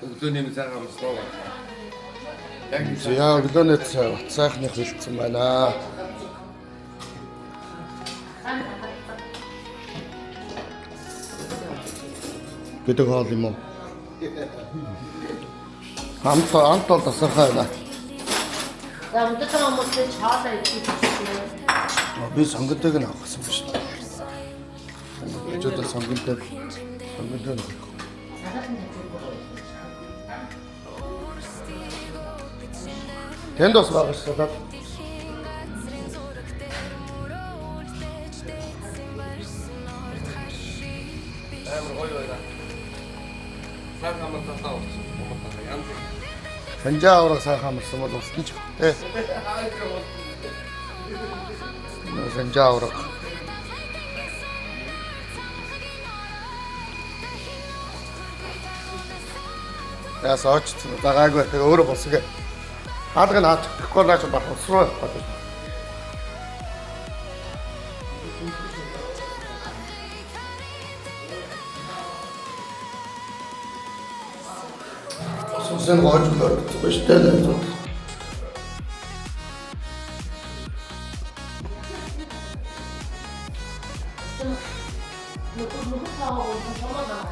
Өглөөний мэнд сайхан амарсан уу? Яг За өглөөний цай бат сайхных бэлдсэн байна. Гэдэг хоол юм уу? Амт амт бол тасархай байна. За унтаж байгаа хүмүүсээ хоолоо идэх гэсэн. Би сонгонтойг нь авах гэсэн байна шүү дээ. Өчигдөр сонгонтой сонгонтой нь авах. Тэнд бас байгаа шүү дээ. Амар гоё байна. Сайхан амарсан уу? Янз бүр. Санжаа авраг сайхан амарсан бол устна ч тэ. Санжаа авраг. Яас очт загаагүй тэгээ өөрөө босго. Хаалга наач тэгэхгүй наач баг ус руу явах гэдэг. Сусын гоож лөрдсөн шүү дээ найзууд. Нөгөө нөгөө тоогоо чомоо даа.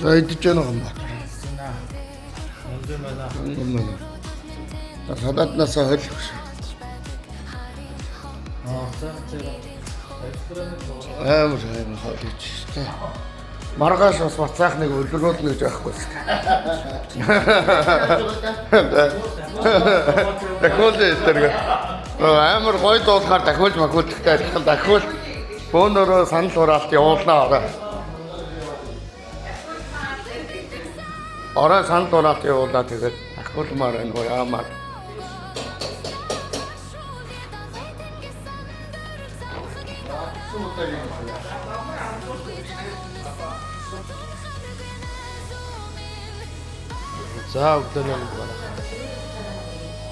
За идэж яана юм ба. Өндөр байна. Юм байна. За салаатнаас холих. Аа за за. Амар амар хоол хийж шүү дээ. Маргааш бас бацаахныг өлрүүлнэ гэж байхгүй л. Дахиул тэрэг. Амар гоё дуулахаар дахиулж махиулдахтай адилхан дахиул бөөнөрөө санал хураалт явуулнаа орой. Орой санал хураалт явуулаа тэгээд дахиулмаар байна уу яамаар. За өглөөний мэнд байна.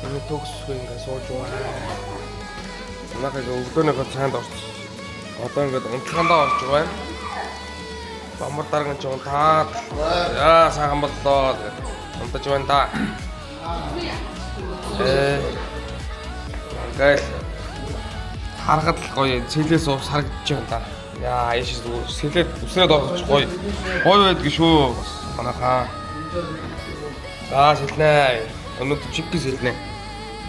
Энэ төгсгөө ингээ сууж байна. Манайхаа өглөөнийхөө цаанд орч. Одоо ингээд унтлагандаа орж байна. Бомор дарган ч унтаад. Яа сайхан боллоо. Унтаж байна да. Э. Ингээл харахад л гоё сэлээс ус харагдаж байна да. Яа ааш зүгээр сэлээд үсрээд орох гоё. Гоё байдг шүү. Бас манайхаа. За сэлнэ. Өнөөдөр чипки сэлнэ.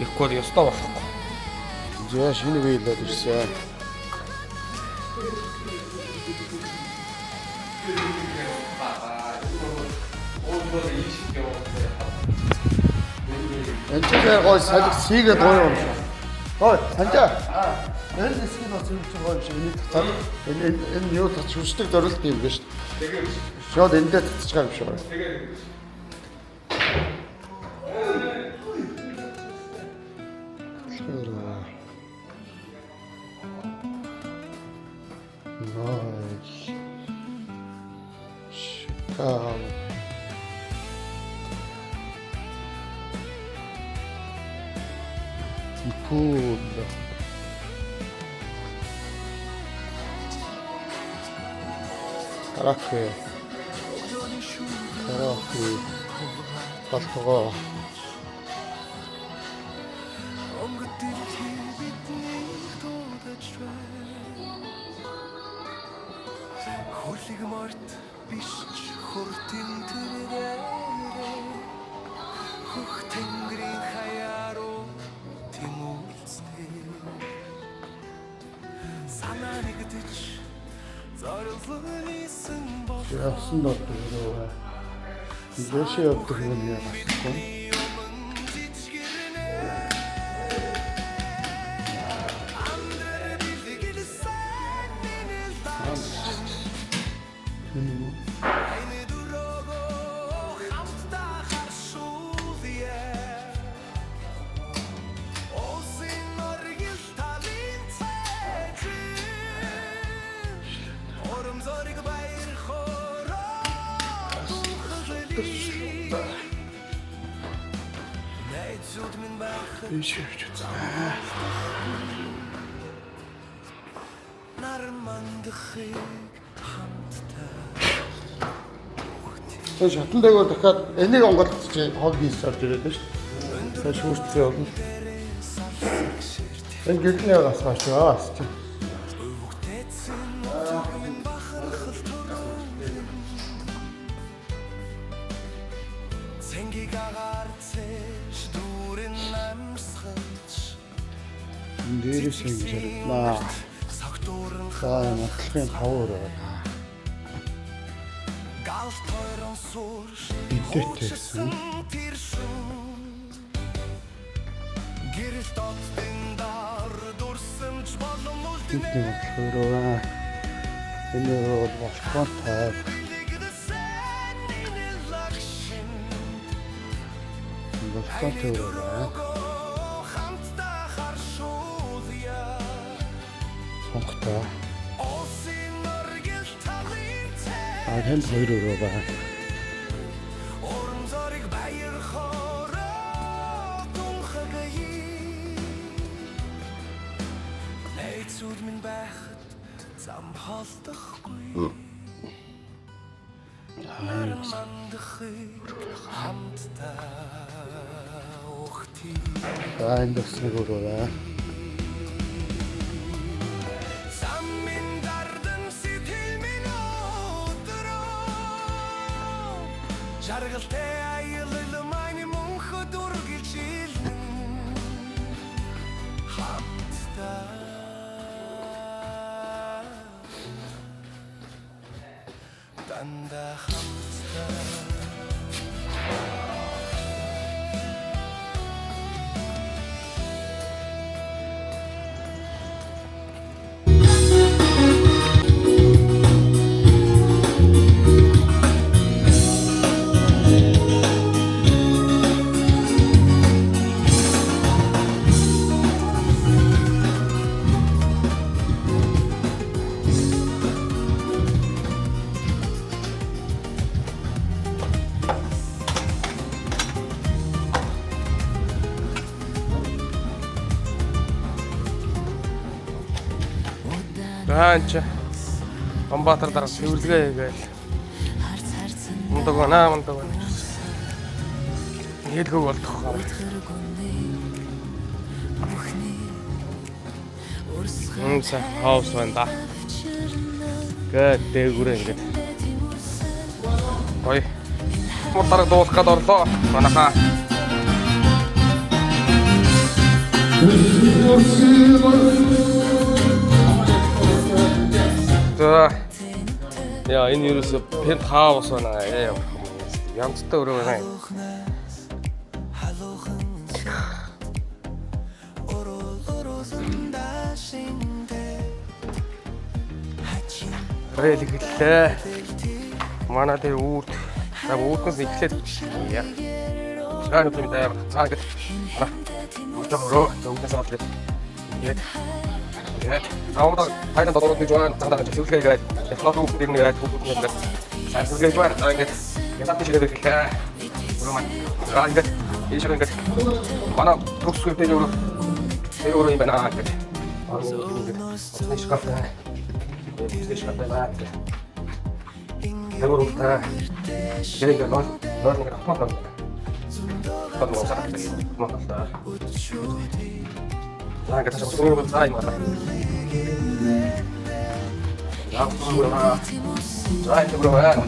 Ихгүй бол ёстой болохгүй. За шинэ үеэлээд ирсэн. Энд ч гоё салхи сийгээд гоё юм шиг. Гой, санжаа. Энэ хэсгийг бас юм чинь гоё юм шиг. Энийг татаад энэ энэ энэ юу татч хүчдэг зорилт юм биш. Шууд эндээ татчих юм шиг байна. Nice. Chicago. Pool. Караоке. Караоке. Болтгоо. Хүлэг морт биш ч хурдын тэрээр хөх тэнгэрийн хаяа руу тэмүүлцтэй санаа нэгдэж зорилгосон бол Явсан дордог өрөө. Дэшээ явдаг юм яагаад. Дэшээ явж үзсэн. Нар мандахыг хамтдаа Тэгээ шатан дээгүүр дахиад энийг онгойлгочих чи хог хийс орж ирээд байна шүү дээ. Тэгээ шүүртлээ явна. Энэ гэрлийн гас маш аа чи. Цэнгийг агаар цэж дүүрэн амьсгалж Энэ дээрээс ингэж харагдлаа. согтууран За мотлохын 5 өрөө байна. галт тойрон суурш Бидэтэйсэн. тэр шүн гэрэл дотдын дор дүрсэмж болон Энд үлднэ нэг мотлох өрөө байна. Энэ өрөө бол балкон тайв. Балконтой өрөө байна. Хамтдаа харшуулъя Сонготой. Улсын оргил талын цай А танд хоёр өрөө байна. Урам зориг баяр хороо тунхагая. Найзууд минь байхад зам холдохгүй. Наран мандахыг хамтдаа ухтий. За энд бас нэг өрөө байна. Зам минь дардан сэтгэл минь өдрөө. Жаргалтай аялал маань мөнхөд үргэлжилнэ. Хамтдаа дандаа хамтдаа. За энэ чи Бамбаатар дараа цэвэрлэгээ хийгээл. Мундаг байна, мундаг байна. Хэлгөг болдох гоо. Үнсэ хаус байна да. Гээд дээгүүрээ ингээд. Гоё. Мөр дарга дуулах гээд орлоо. Манайхаа. За. Яа, энэ ерөөсө penthouse байна. Янзтай өрөө байна. Халуухан Орол орозондаа шиндэ хачин Рэл эхэллээ. Манай дээр үүд. За үүднээс эхлээд яа. За нэг юм даа. За ингээд. Манай. Мөрдөө өрөө. За үүднээс аваад ингээд. Ингээд. За удаа Тайланд ороод гэж байна. За дараа цэвэрлэгээ хийгээд. Технологи хүүхэд ирнэ гэдэг хүүхэд нь ингээд. Сайн цэвэрлэгээ хийж байна. За ингээд. Ятад шигээд эхэллээ. Өрөө маань. За ингээд. Ийшээ ингээд. Манай төгсгөл дээр өрөө. Тэр өрөө юм байна гэдэг. Аа ингээд. Усны шкаф. Усны шкаф байна гэдэг. Тэр өрөөтэй. Тэр ингээд нол нол нэг автомат нол. Автомат нол сарах гэдэг. Автомат нол та. За ингээд тааш усны за юм байна. За усны өрөө. За энэ өрөө байна.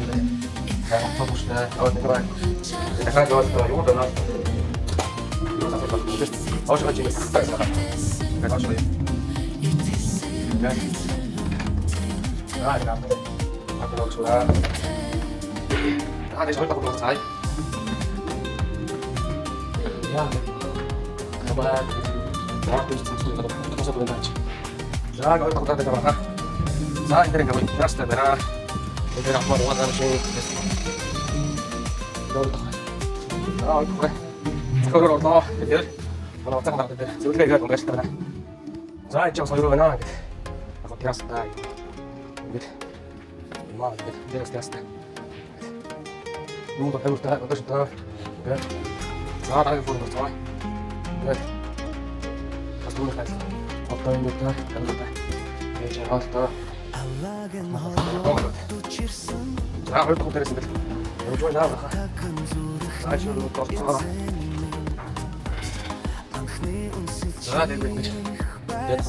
За автомат устай. Аа тэр байна. Дахиад яваад юу даа. Юу сасах вэ? Ааш гаж юм. Ингээд ааш гоё. Ингээд. За ингээд. Автомат устай. Аа, энэ хоёр дахь цай. Яа. Кабаа. За, тэр цэцэн гэдэг тусаад байна чи. За, хоёр дахь удаа байна. За, энэ дэр ингээд террастай байна. Энэ дээр автомат угаасан шиг. За, хоёр дахь. Захиалгаар орлоо. Тэгэхээр манай уцаан дарга дээр зөвлөгөө хийгээд унгааштай байна. За, энэ ч бас хоёр байна гэдэг. Яг террастай. Ингээд маа ингээд дээрээс террастай. Юу да тавьтай одоо шүү дээ. Ингээд. За, дараагийн форум орцгоо. Ингээд. Бас түүнийх адил. Одоо энэ удаа гаргалтай. Яаж яваал тоо. Аллагын За, хоёр дахь дээрээс ингээд Явж байна баха. Цааш руу орцгоо. За тэгээд ингэж яд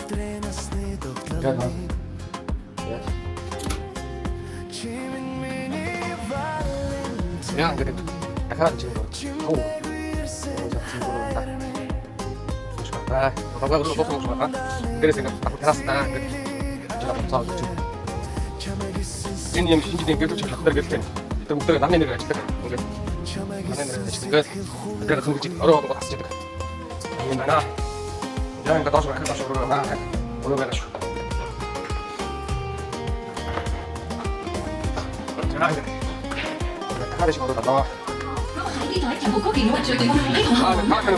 байна. Яд. Яд. Яа ингээд дахиад чинь тав. Аа, бага бага бага бага. Дээрээс ингээд давхар тараасна ингээд жаа цаа гэж. Энэ юм шинж ингээд гэрлүүч хатар гэрлээ. Тэр бүгдээ намны нэр ажилладаг. Ингээд намны нэр ажилладаг. Ингээд тэр хөнгөж орой болгоод асч яадаг. Юм байна. Яа ингээд доош руу доош руу аа. Өрөө байгаа шүү. За ингээд дахиад шиг ороод аваа. Аа, дахиад.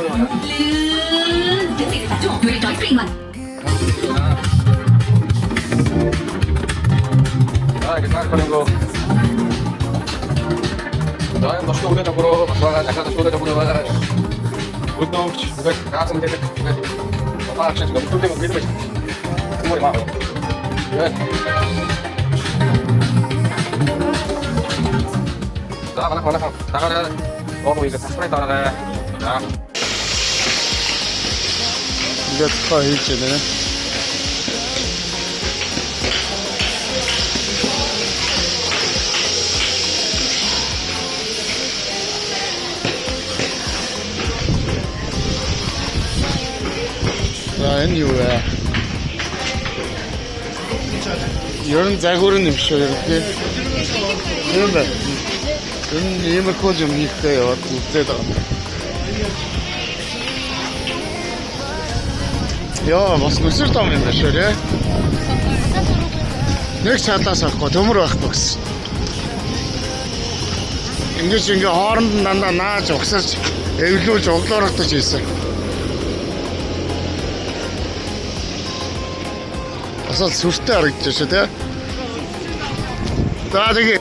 Аа, ингээд дахиад нэг За энэ дошгүй өгөөд өгөрөө бас байгаа дахиад дошгүй өгөөд өгөрөө байгаа. Өдөөч ингээд гаасан гэдэг ингээд баа шиг ингээд бүгд ингээд байж. Түмэр маа. Яа. За манай манай дагаараа оо ингээд subscribe дараарай. За. Ингээд цохоо хийж байна. За энэ юу вэ? Ер нь загвар нь юм шүү ер нь. Юм байна. Ер нь иймэрхүү юм хийхдээ яваад үзээд байгаа юм. Яа, бас нүсэр том юм байна шүү дээ. Нэг чадаас авахгүй төмөр байхгүй гэсэн. Ингэж ингээ хооронд нь дандаа нааж угсарч эвлүүлж углуурагдаж ийсэн. Бас л сүртэй харагдаж шүү дээ. За тэгээ.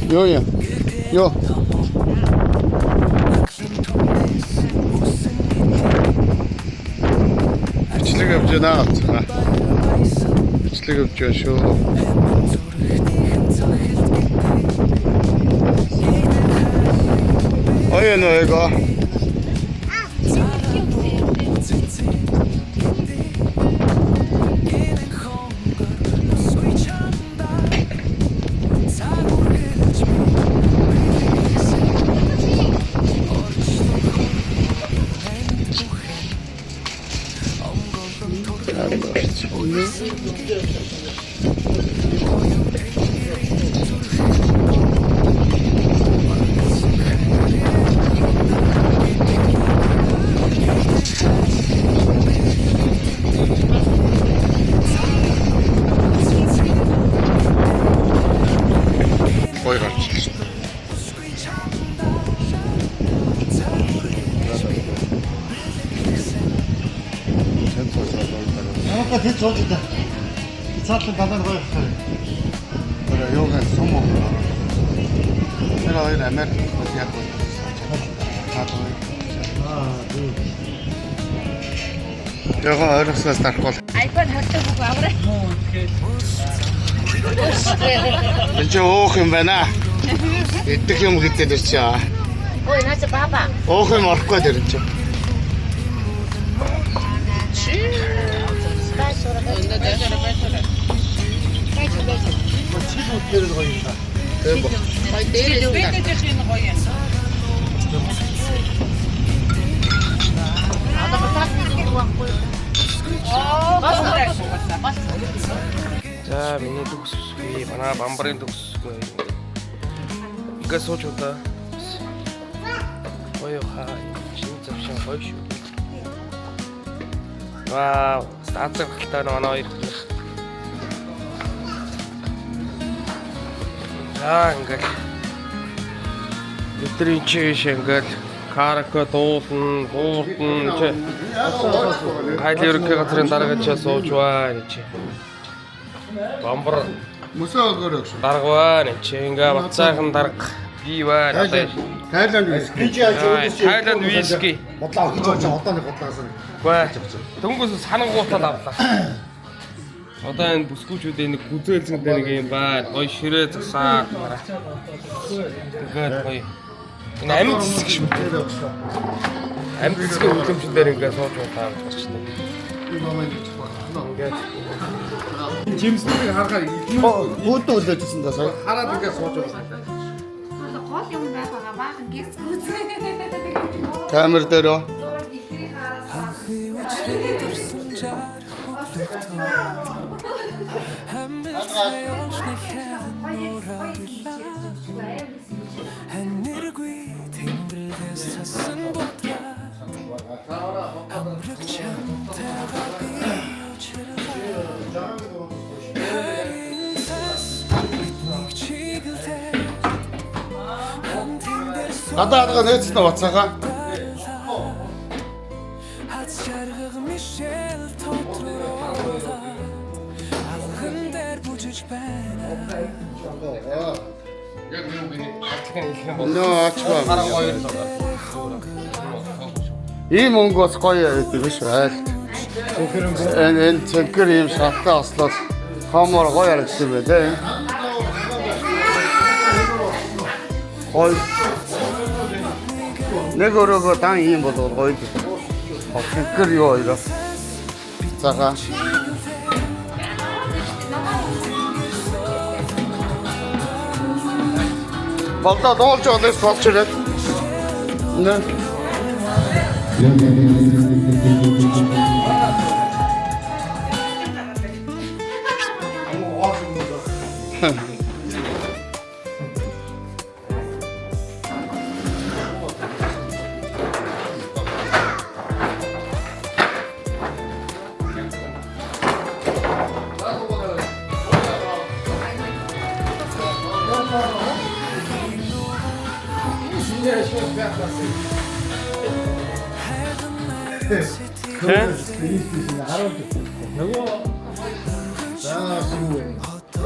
Юу юм? Юу? Бичлэг явж байна. Бичлэг явж байна шүү. Ой нөө эго. Гоё гарч ирсэн. Намайг тэд сууж да. Цаатлан дандаа гоё болохоор. Тэр юугаар сум уу? Тэр хоёр Америк бас яг бол чад. Аа тийм. Жохоо ойрхосноос дарахгүй бол. iPhone хатдаг үг авраа. Энд чи өөх юм байна. Идэх юм гэдэг тэр чи. Ой, наач баба. Өөх юм орохгүй тэр чи. Чиг үгээр л гоё юм да. Тийм бо. Одоо баталт нэг байхгүй. За миний төгсгүй, манай бамбарын төгсгүй. Ингээ сууж удаа. Гоё хаа, шинэ завшин гоё шүү. Вау, стацаг хальтаа манай хоёр. За ингээл бидний чиш ингээл караоке дуулна, гуурдна чи Кайли ерөнхий газрын дарга чи сууж байна чи. Бамбар Мөсөө өгөөрэй гэж. дарга байна чи. Ингээ бацаахан дарга би байна. Одоо Тайланд виски. Би чи яаж өөдөөс Тайланд виски. Бодлоо өгч байгаа одоо нэг бодлоос нь. Үгүй. Дөнгөс санангуутаа авлаа. Одоо энэ бүсгүүчүүдийн нэг гүзээлзэн дээр нэг юм байна. Гоё ширээ засаад. Тэгээд гоё. Энэ амьд цэцэг шүү. Амьд цэцгийн хөдөлмөчн дээр ингээ сууж удаа гэж гарчдаг. Ингээд жимснийг харахаар Үүдэн үлээжсэн да сая. хараад ингээ сууж байгаа. Гол юм байх байгаа баахан гис гүзээ. Камер дээр өө. Ихрийн хараас Гадаа хадгаа нээцсэн бацаагаа. Яг юу гинэ? Гартлахын хэлэх юм бол Нөө ач ба. хараа хоёр л байгаа. Ийм өнгө бас гоё байдаг биш айлт. Энэ энэ цэнхэр ийм шалтай ослоод хомор гоё харагдсан байх тийм. Гоё. Нэг өрөөгөө дан ийм болвол гоё л. Цэнхэр юу хоёроо. Цагаан. Болдоо дуулж олох болж ирээд. Нэ.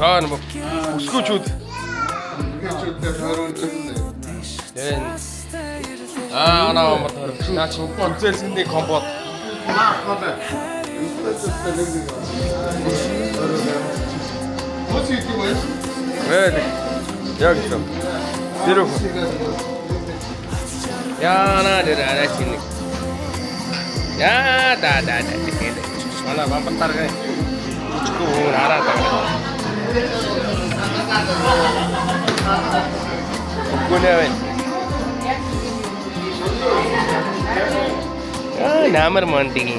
Аа нэг бүсгүүчүүд Бүсгүүчүүдтэй хариулж өгнө. энэ аа анаа бамбар тойрогч. Наа чи гүзээлзгэний компот. Хөөс идэв байх. Ээ яг зөв. Тэр үү. Яна дээр арай чи нэг. Яа да да да. Манай бамбар таргын жижигхэн хүн хараад байгаа. Үгүй нэ. Аа намар мандиги.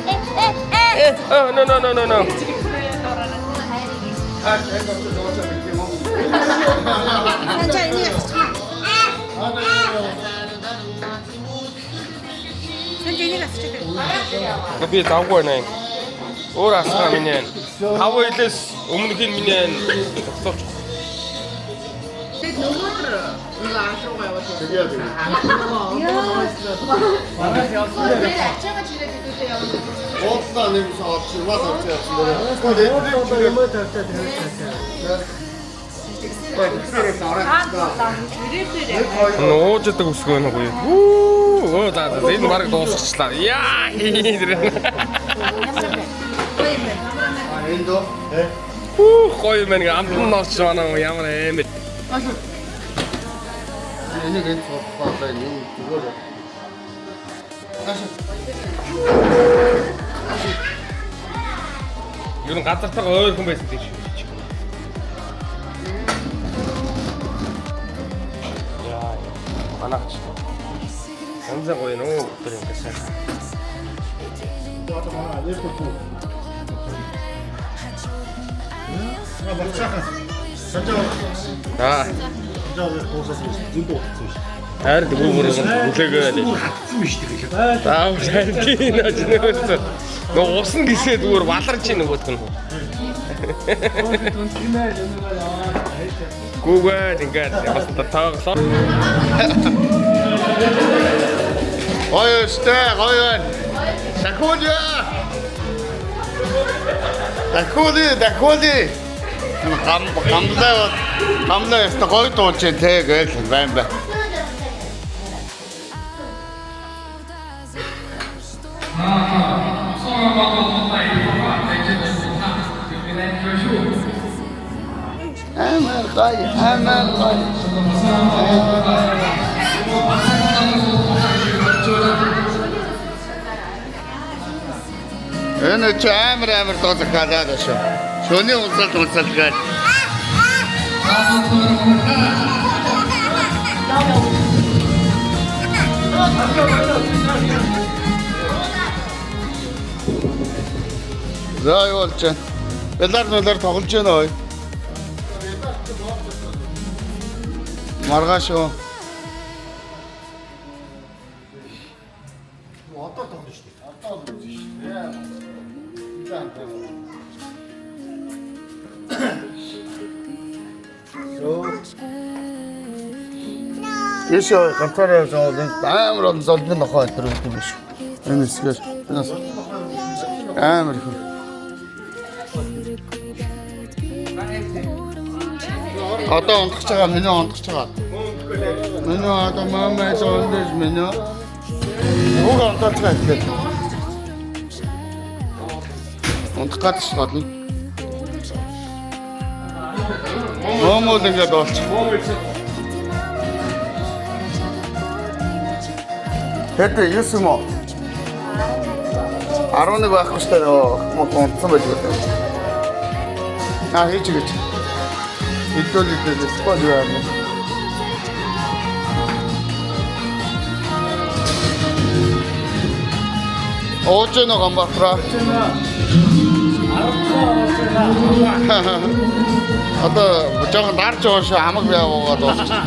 Oh no no no no no. Санжаа энийг асчих. Санжаа энийг асчих. Би завгүй байна. Өөр асгаа миний байна. Хав илээс өмнөх нь миний байна. Тогтооч. Тэгээд нөгөөдөр нэг аал руугаа яваад Тэгээд Тэр ачаага чирээд хэдүүлээ явна. уудлаа нэг олж ирмал олж явсан дээр. Тэгээд юм тавьчаа тавьчаа. Нууждаг өсгөө нэг үе. Үу өө за за энэ бараг дуусчихлаа. Яа. Энд дөө. Хүү гоё юм байна. Амтан норч манай ямар амар. Энийг энд цогцлоо юм зүгээр. Ер нь газартайгаа ойрхон байсан тийм шүү. Яа. Манайх ч. Янз гоё нөө өдөр юм гэсэн. Аа. Санжаа дуусаас зөндөө утсан шүү. Харин дгүүр хүлээгээ. Бүр хатсан биш тэр. Заав шайдгийн нөөц. Нөө усан гисээ зүгээр баларч ийн нөгөөт нь. Гүүгээд ингээд бас тооглоо. Гоё өстэй, гоё байна. Дахиулъя. Дахиулъя, дахиулъя. Гам гамлаа гамлаа яста гоё дуулж байна те гээл байна ба. Амар гоё, амар гоё. Энэ чи амар амар дуу захиалаад шүү. Шөнийн унсалт унсалт гээл. За юу болж байна? Бэлар нүлэр тоглож байна ой. Маргааш уу. Одоо тоглоно шүү дээ. Одоо л үзэн шүү дээ. Ийшээ ганцаараа явж байгаа бол амар олон золбын нохоо энэ төр юм биш. Энэ хэсгээр энэ бас амар их. Одоо унтах байгаа, миний унтах байгаа. Миний одоо мама зондож миний. Уг унтаж байгаа гэхэд. Унтах гэж болно. Момол ингээд болчих. Хэд 9 юм уу? 11 байхгүй шүү дээ нөгөө унтсан байж байгаа. Аа хийж гэж. Хэдүүл хэдүүл спорт юу юм. Ууж гэнэ Ганбаатара. Одоо жоохон дарж байгаа шүү хамаг яваагаад дуусчих. Аа.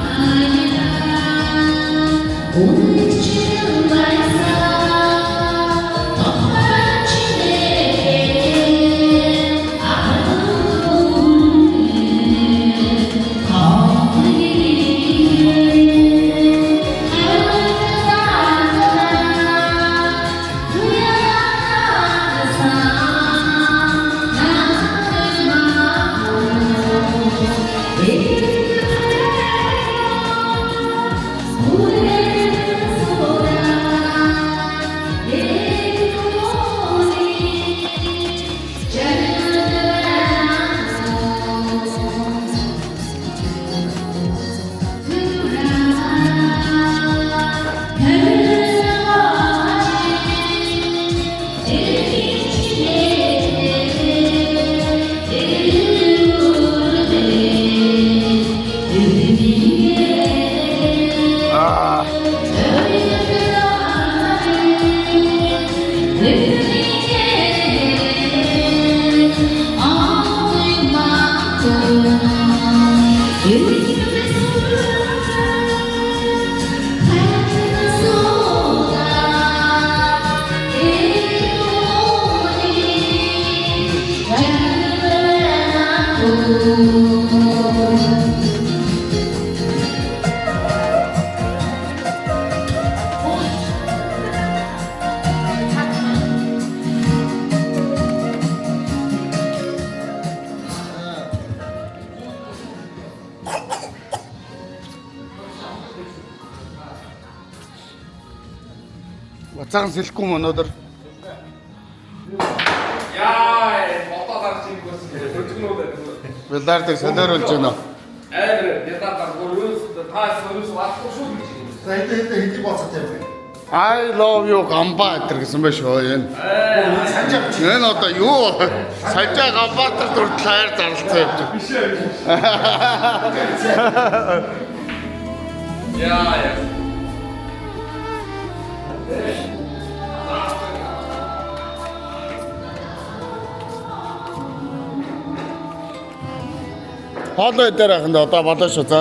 Бацаахан сэлэхгүй юм өнөөдөр. Яа, бодоо гарч ирэх байсан. Хөдөлгөөнүүд. Бэлдардыг солиоруулж байна. Амар ядаа гаргүй юу? Та сөрөс ваахгүй шүү гэж. За хэд хэд хэдийг боцоод тавих юм. I love you Ганбаатар гэсэн байх шүү энэ. Санжаа. Энэ одоо юу? Санжаа Ганбаатар хүртэл хайр зарлцсан юм чи. Биш ээ. Яа, яа. Хоолой дээр аханд одоо болоо шүү за.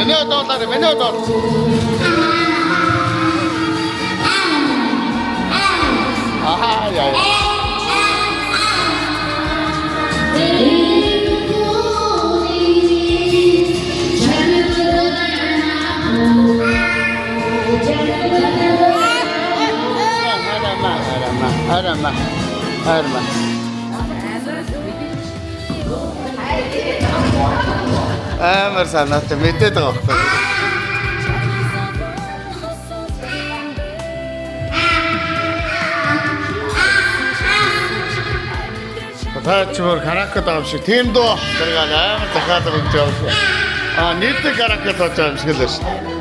Энэ Миний дуулаар, миний дуул. Аа яа. Харама, харама, харама. Харама. Амар санаатай мэдээд байгаа байхгүй. Та ч бүр караоке даа юм шиг. Тийм дуу. Тэр амар захиалга өгч байгаа юм шиг. Аа нийтдээ караоке дууж байгаа юм шиг л байна шүү.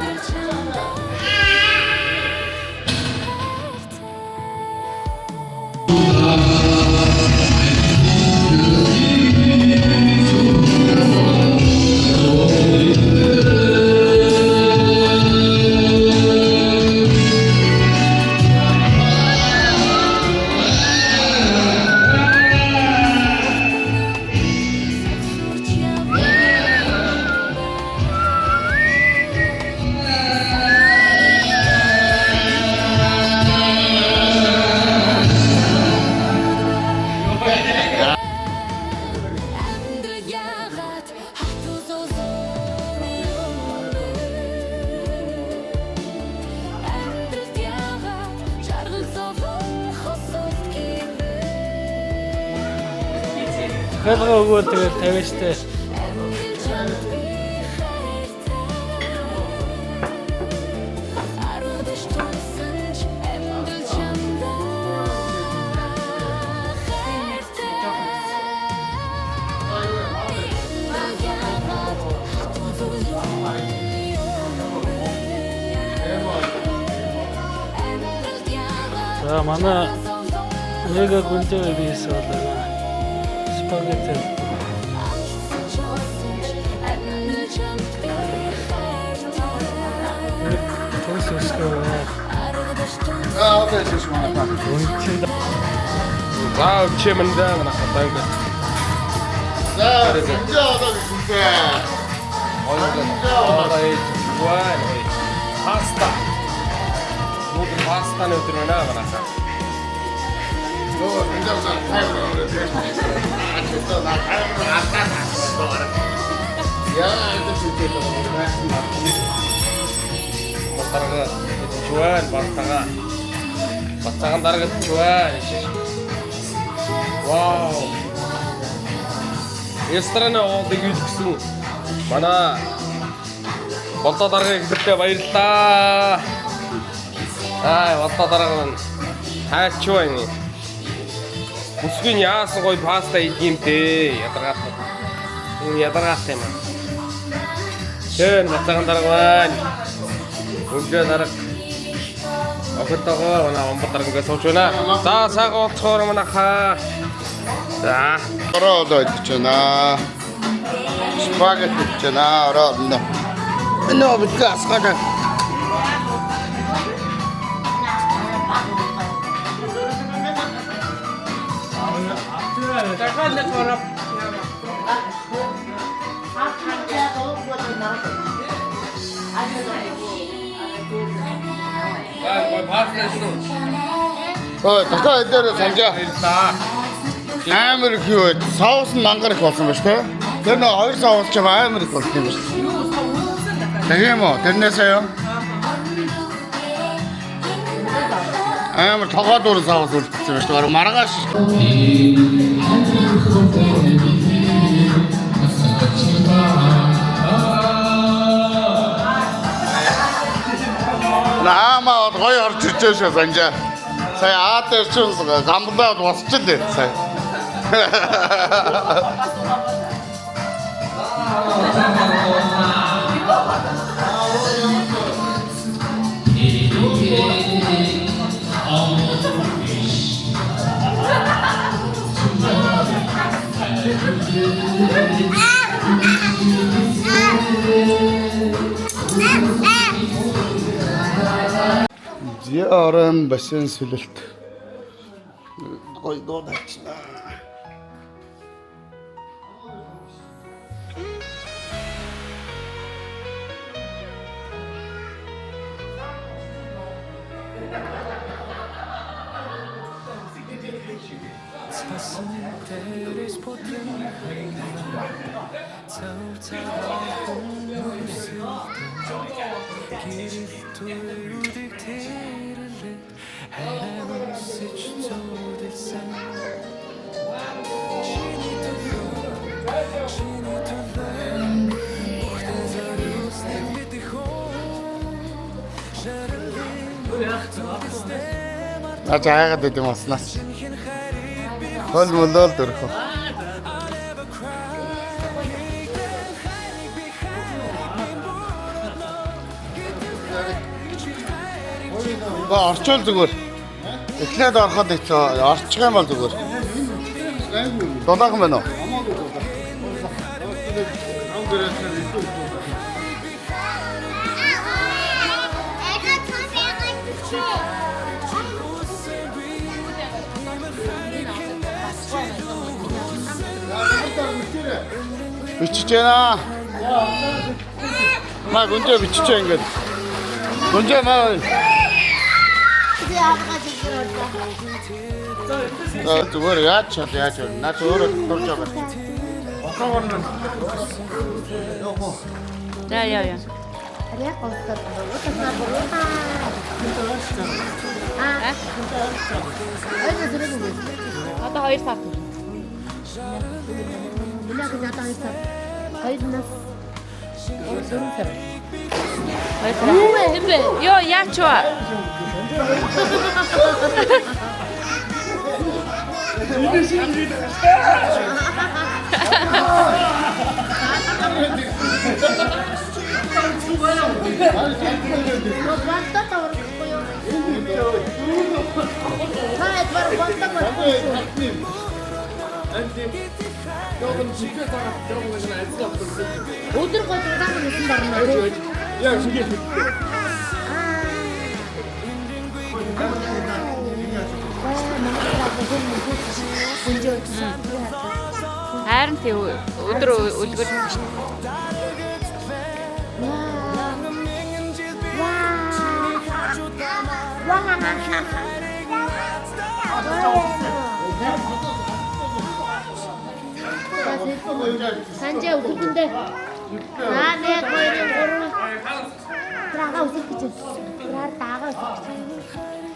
Захиалга өгөөл тэгэл тавина штэ. За манай нэг гүнтэй бийс болоо. Спагетти. Төгс өсгөө. Аа одоо шиш манай та. За өчөө мэндэ манай хатаа ингэ. За санжаа одоо гэсэн. Гоё гоё. Паста. Нүд пастаны өдөр байна манай хаа. Нөө энэ дээр таймер ороод. Аа чи тоо на таймер алдаа. Яа энэ ч үгүй байна. Батарга чуан пастага. Бацаахан дарга чуан. Вау. Рестораны оолыг гэсэн манай Болдоо даргаыг хэлбэртэй баярлалаа. Аа, болдоо дарга нь хайчуу байна. Бүсгүй нь яасан гоё паста идэх юм бэ? Ядаргаатай. Энэ ядаргаатай юм. Тэр бацаахан дарга байна. Өглөө дарга. Охотогоо манай омбо дарга ингээд сууж байна. За, сайхан уулзахаар манайхаа. За. Ороо одоо идэж байна. Спагетти идэж байна. Ороо одоно. Энэ битгий асгаад. За, гоё паста идсэн. Ой, дахиад эдгээр санжаа. Баярлалаа. Амар их юу вэ? Соус нь мангар их болсон ба шүү дээ. Тэр нөө хоёр соус ч амар их болсон юм байна. Тийм үү? Тэрнээсээ юу? Амар тогоо дүүрэн соус үлдсэн ба шүү дээ. Бараг маргааш. Наамаа гоё орж ирж шүү санжаа. Сая аа дээр чинь гамблаад босч л сая. Зяран бассейн сэлэлт. Гоё дуу тавьчихна. Цасан дээрээс бодлон цав цав гэрэл төрүүдийг тэрлээ хайраа өсөж зүудэлсэн чиний төлөө чиний төлөө бүхтэй зориулсан мэдэх хүн шаралын зүудэлсэн Наа чи хайгаад байт юм уснаас. Хол мөлөөл дөрөх. Ба орчуул зүгээр. Эхлээд ороход хэцүү. Орчих юм бол зүгээр. Дулаахан байна уу? Бичиж байна. Маа гүнжээ бичиж ингээд. Гүнжээ маа. За зүгээр яаж чад яаж вэ? Наа чи өөрөө дурж байгаа. За яа яа. Яг гомдоод уутаа буруута. Аа. Ой зэрэг үү. Одоо 2 сар. Миний яг надад 2 сар. 2 нас. 4 сар. 2 сар. Юу вэ? Хин бэ? Йоо яач вэ? Бантаа таврахгүй юу? Та эдгээр бантаа байна. Өдөр гол удаан нисэн барна. Яг шингээ. Харин тий өдөр үлгэр Санжаа өсөргөндөө. За 1 2 3. Трага өсөх гэж. Траа даага өсөх гэж.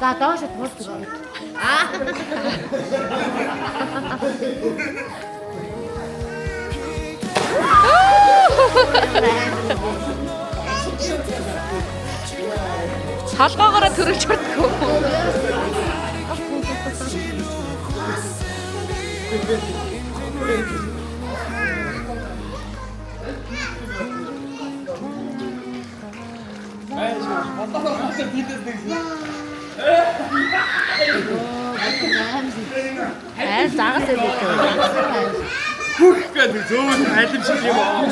За доош туулж гэж. Аа. толгоогоороо төрүүлж чаддаггүй. Аа загас юм уу? Хүрх гэдэг зөөн алим шиг юм аа.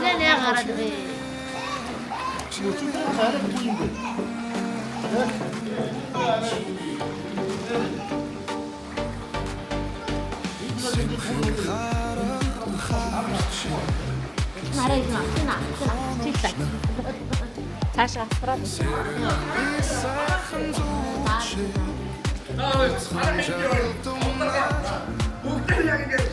Нэ нэ гараад ирээ. Нараа юм аа. Чиглээ. Цаашаа авраад. Бүгд яг ингээд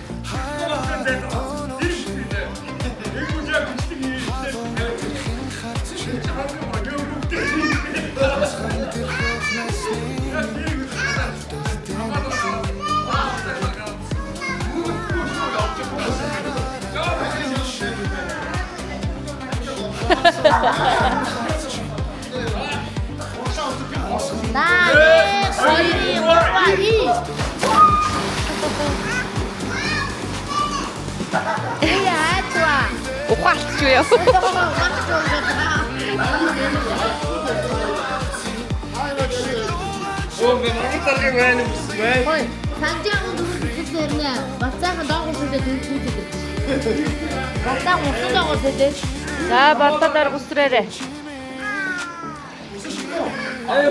На 1 2 3 2. Яа чуа. Ухаалч юу яа. Өө би Монгол даргааг байна юм байна. Хой, санжаахан дөрөв төсөл нэ. Бацаахан доогуур сүлдээ дөрөв төсөл. Бацаахан усан доогуур сүлдээ. За бодоо дарга усрээрээ. Аа,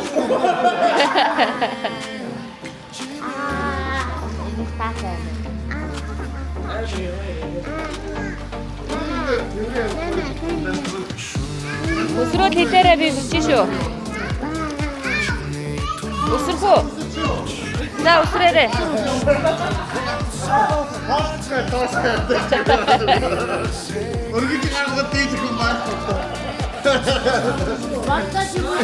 энэ таатай. Өсрөөл хэлээрээ би бичиж шүү. Өсрөх үү? За өсрөөрэй. Өргөж гаргад дийж хүн байх. Болцоо чи юу?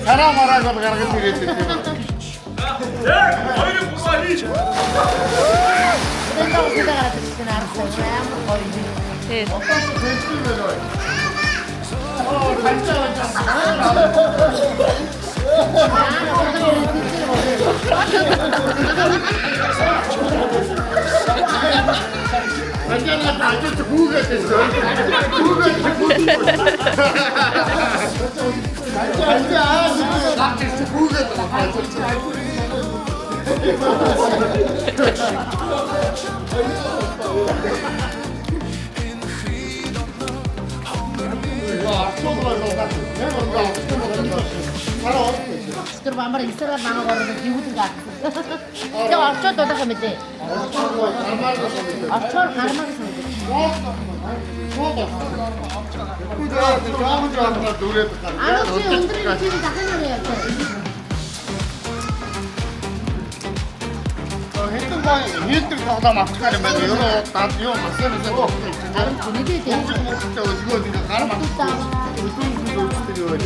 Хараа марааг бол гаргаж ирээд байдаг юм. Тэндээ үсээ гараад ирсэн аргатай амар гоё юм. Тий. Санжаа ажиж хүүгээд байсан. Хүүгээд хүүгээд. Санжаа аа гарч ирсэн хүүгээд ажиж. Тэр бамбар эсэрээр намайг ороод живүүлэн гарсан. Тэгээ орчоод дуулах юм лээ. Орчоор гармаар санагдав. Аа чи өндөр чи дахин нэг явсан. Хэдэн гой хийдэг тоглоом авчихаар юм байна. Ер нь дад юу масаа масаа тоглоом чинь. Харин мэдээ тийм. Хүүхдээ өлгөө ингээ гар мах. Өдөржин үздэг юу вэ?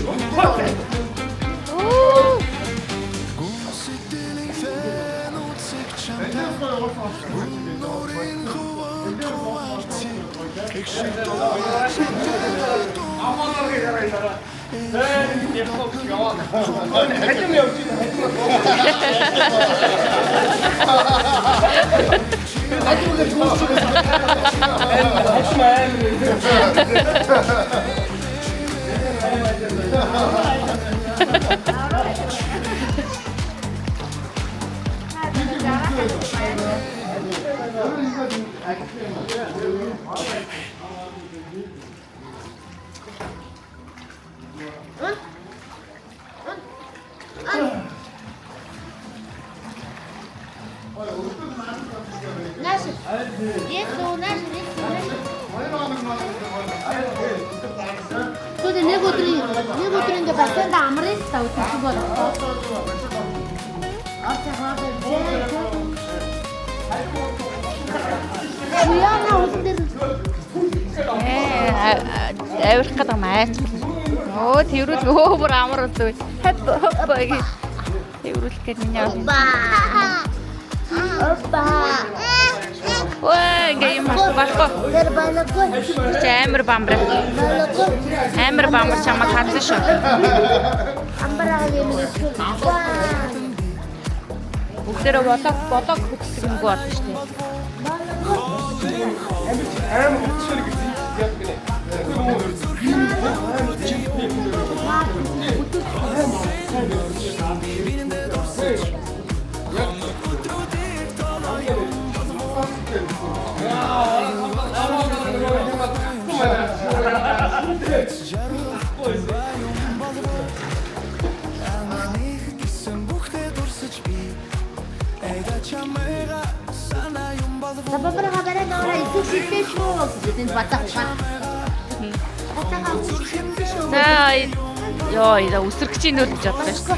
Нааш. Есү нааш есү нааш. Тэгвэл нэг өдрийн нэг өдөр ингээ бассейнд амрыг та өдөржин болоо. Орч хаа. Уяна усан дээр Авирах гэдэг юм айч. Өө тэрүүл өө бүр амар үлдээ. Хап хап гэж. Тэрүүл гээд миний авах. Опа. Өө ингээ юм болохгүй. Тэр балагүй. Чи амар бамбар. Балагүй. Амар бамбар чамайг хадсан шүү. Амбараа юм шиг. Бүгдээрээ болог болог хөтөлдөг юмгүй болно шүү дээ. Амар хөтөлшөр гэж яг гинэ. Бабараа барай наара их шилтэй шүү гэж энд бацаа ухаа. Бацаагаа шилтэй шүү. За ёо ида үсрэх чинь нөл гэж бодлоо шүү.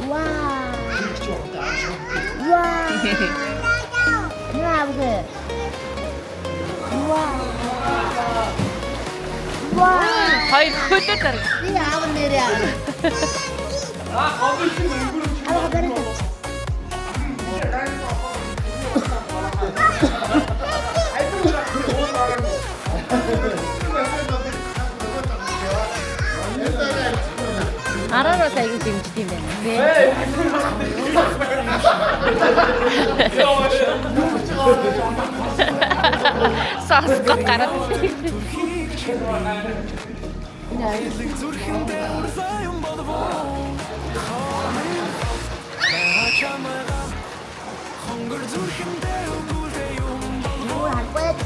Вау. Вау. Яа. Вау. Вау. Хоёр хөлөө дарга. Би аав нэрээ аав. Аа барай. Араар бас аягүй дэмждэг юм байна. Тий. Сасгот гараад. Юу харгүй юу?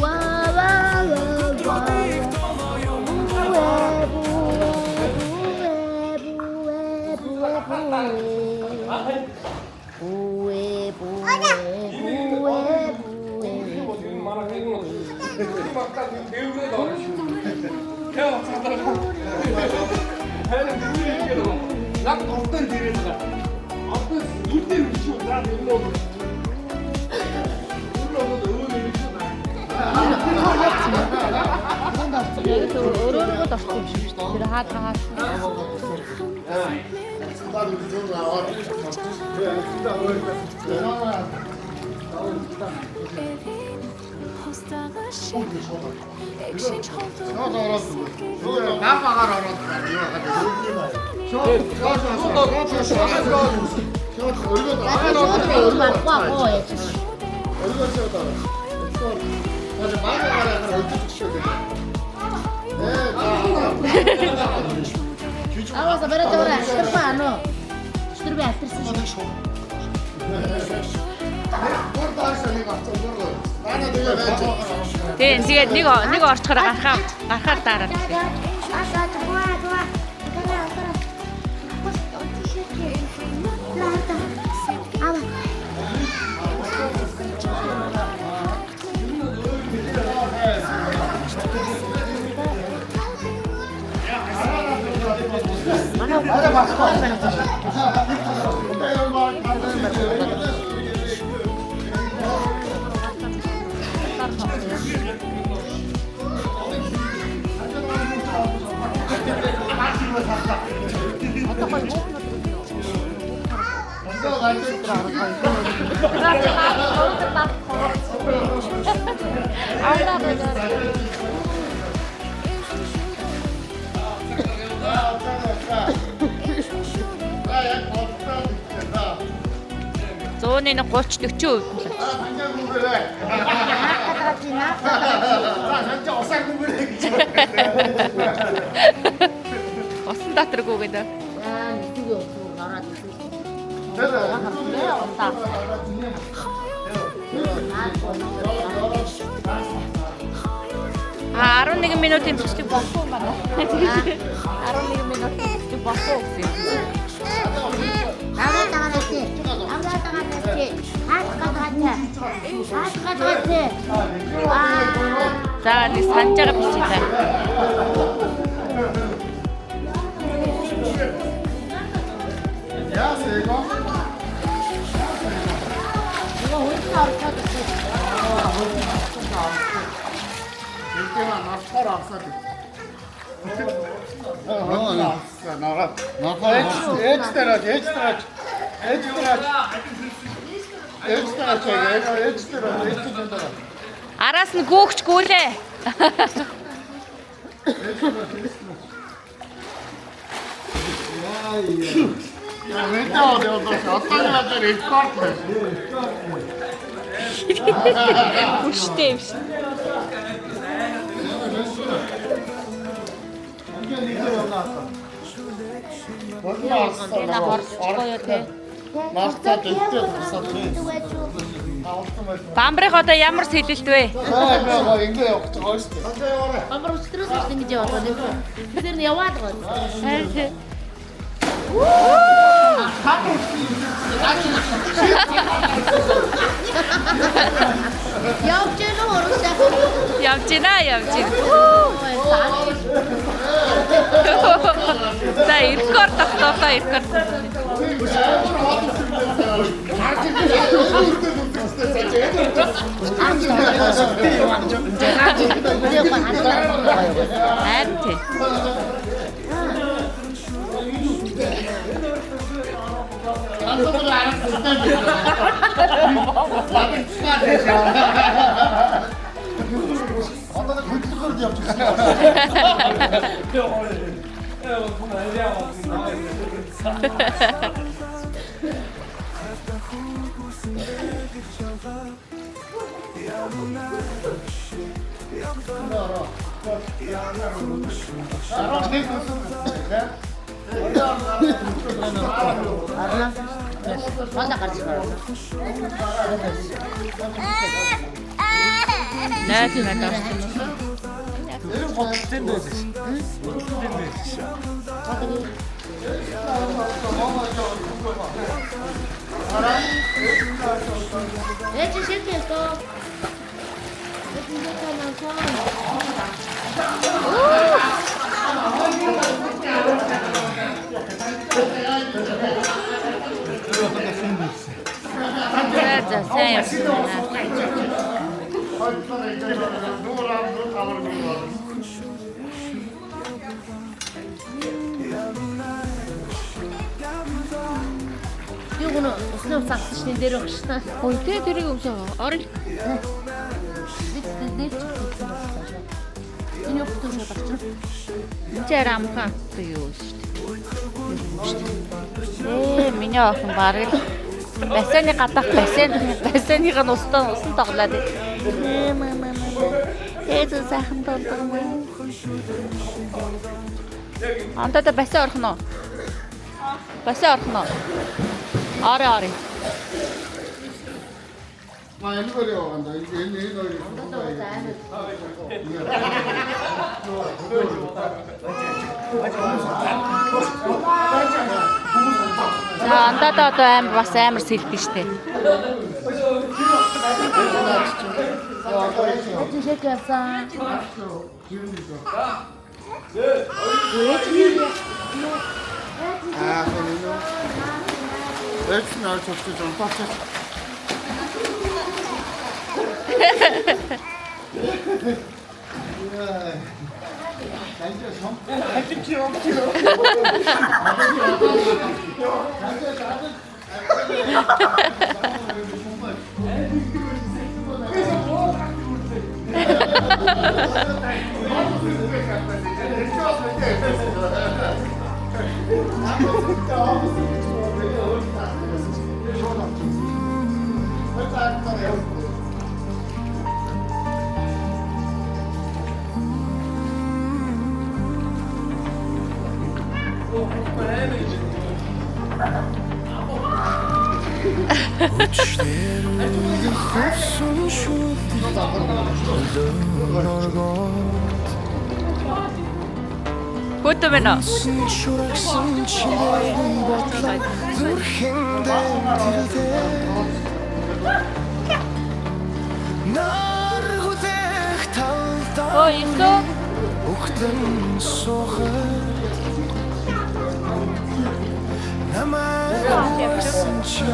Ваа ваа ваа. Бүү бүү бүү бүү. Яг ордон дээрээ байгаа. Ордон нүдээр биш үү? За нэг нөө. Яг л өрөөрөө л орсон юм шиг шүү дээ. Тэр хаад хаад. Авааса барай дөрөв алтархаа ануу. Өчтөр би алтарсан шүү. Тийм, тэгээд нэг орчхоор гарахаар дараад. Зууны нэг 30 40% нь л. Усан дотор гүгээд. Аа, нэг юу ороод ирсэн. А 11 минутын бичлэг болох уу манай? 11 минутын бичлэг болох уу гэсэн юм. За нэг санаж байгаа бичиж та. Араас нь гүүгч гүйлээ. Хүчтэй юм шиг. Энэ хорсохгүй юу те? Бамбрыг одоо ямар сэлэлт вэ? Бамбар өчтөрөөс хойш ингэж яваад байгаа нэ. Тэр нь яваад байгаа. Явж гэнэ үү урагшаа? Явж гинэ, явж гинэ. За рекорд тогтоолоо, рекорд. Харин тий. Манда гарч ирсэн. Найз маань орсон юм уу? Ээж шилдэг. За сайн явсан байна. Юу гэнэ усны ус авсан шин дээр баг шин. Ой тэ тэрийг өмсөө. Орё. Бид дээр ч гэсэн байна. Энэ юу гэдэг шиг багч. Энд чи арай амархан юу шүү дээ. Миний охин бараг л бассейны гадаах бассейн бассейных нь устан усан тоглоод. Ээ зөө сайхан тоглох юм. Антаа бассейн орох нь уу? Бассейн орох нь уу? Орё орё. Маа энэ хоёр яваа даа. Энэ энэ хоёрыг. За андаа одоо амар бас амар сэлдэн штэ. Чи шек явсан. Аа энэ юу? Эц нэр цогцож унтаач. Хөтө мэн үү? Өө юмсоо. Үхтэн сохот намайг уурсан чи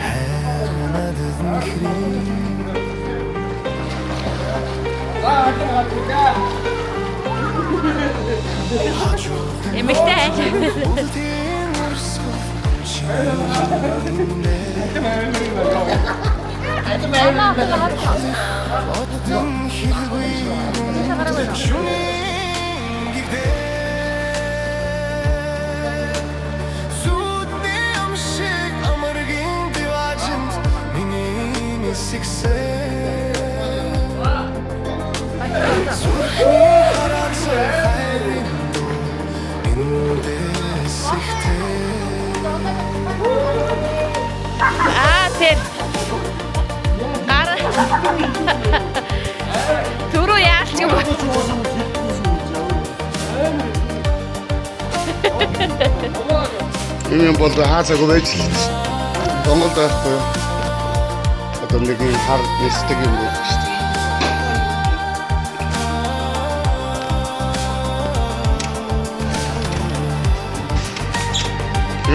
хайр надад нөхрий. Эмэгтэй айл. Үлдэн урсгал чи оддон хэлгүй шүнийн гэгдээ Сүдний юм шиг амаргийн диваажинд миний нисгсээ Зүрхний хараацай хайрын дуу эндээс ихтэй. Аа тэр гар Түрүү яалч юм бэ? Ийм юм бол хаацаагүй байж л дээ. Монголд байхгүй юу? Одоо нэг юм хар нисдэг юм байдаг шүү дээ.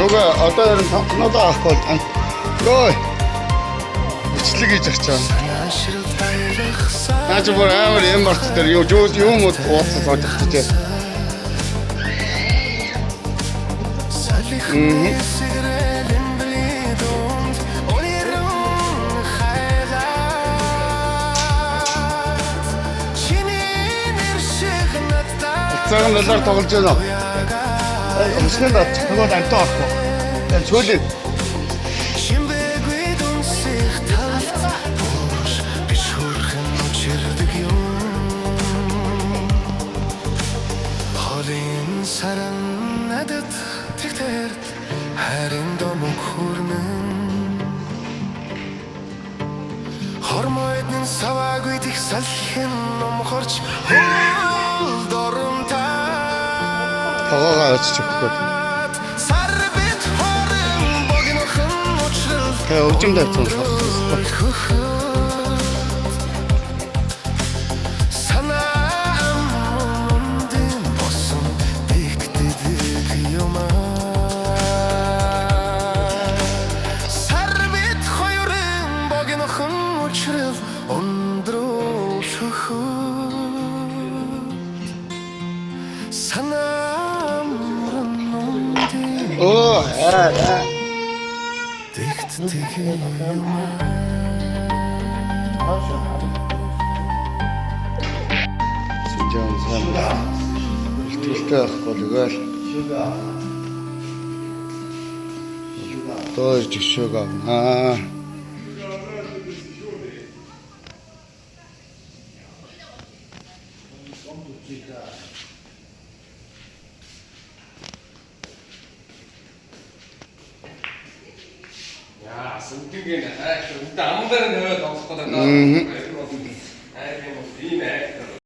Юга одоо ер нь тонхнолоо авахгүй бол ой бичлэг хийж очоо. Наа чи бүр амар юм март дээр юу юу юм ууцсан сууж чадчихжээ. Цагаан далаар тоглож байна. Өмсгөнд авчих. Тэгвэл амтаа авахгүй. Энэ цөөлийг Шимбэггүй дүнсэх талд бууш биш хөрхэн учирдаг юм. Холын саран надад тэгтэрт харин домог хүрнэн. Хормойд нь саваагүй тех салхин номхорч хөл доромтаа тогоогоо очиж өгөхгүй. Сар бит хорон богинохон учрал Тэгээ өвжим тавьсан. Санаа амран үнтэй Оо аа. Тэгт тэг Синжаан сайн. Бэлтгэлтэй байхгүй л өгөөл. Доор жишээг авнаа. Яа, сүндэг гэнэ. Үндэ аман дээр нь тавиад тоглох гэдэг.